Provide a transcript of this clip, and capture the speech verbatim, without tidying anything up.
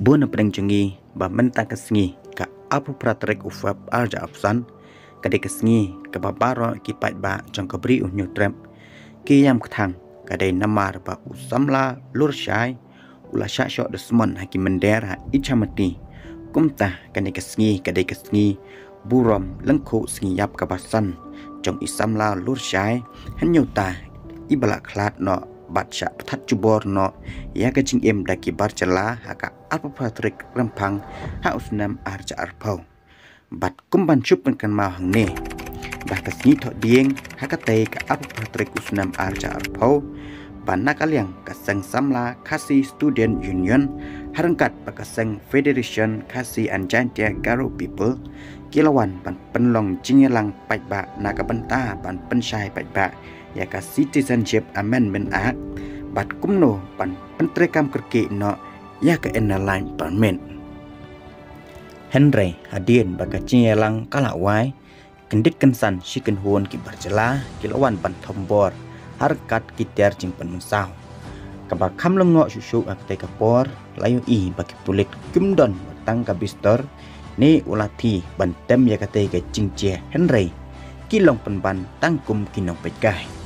Bun na pdeng jong ngi ba mynta ka sngi ka arphew phra tarik u Feb ar hajar arphew san, ka dei ka sngi kaba baroh ki paidbah jong ka Bri u Hynñiewtrep ki ïam kthang, ka dei namar ba u samla Lurshai u la shah shoh dusmon ha ki mynder ha Ichamati. Kumta kane ka sngi ka dei ka sngi burom lyngkhuh sngi ïap kaba san jong i samla Lurshai, hynñiewta i ba la khlad noh bad shah pthat jubor noh ïa ka jingim da ki bar jylla ha ka arphew phra tarik Rymphang ha u snem ar hajar arphew. Bad kum ban shu pynkynmaw hangne ba ka sngi Thohdieng ha katei ka arphew phra tarik u snem ar hajar arphew, ba na ka liang ka seng samla Khasi Student Union ha ryngkat bad ka seng Federation Khasi and Jaintia Garo People ki la wan ban pynlong jingïalang paidbah na ka bynta ban pynshai paidbah ïa ka Citizenship Amendment Act bad kumno ban pyntreikam kyrkieh noh ïa ka Inner Line Permit. Hynrei hadien ba ka jingïalang ka la wai, kyndit kynsan shi kynhun ki bar jylla ki la wan ban thombor ha ryngkat ki tiar jingpynmynsaw. Kaba kham lyngngoh shuh shuh ha katei ka por, la ïohi ba ki pulit kim don tang ka bistor ne u lathi ban tem ïa katei ka jingjia, hynrei ki long pynban tang kum ki nongpeitkai.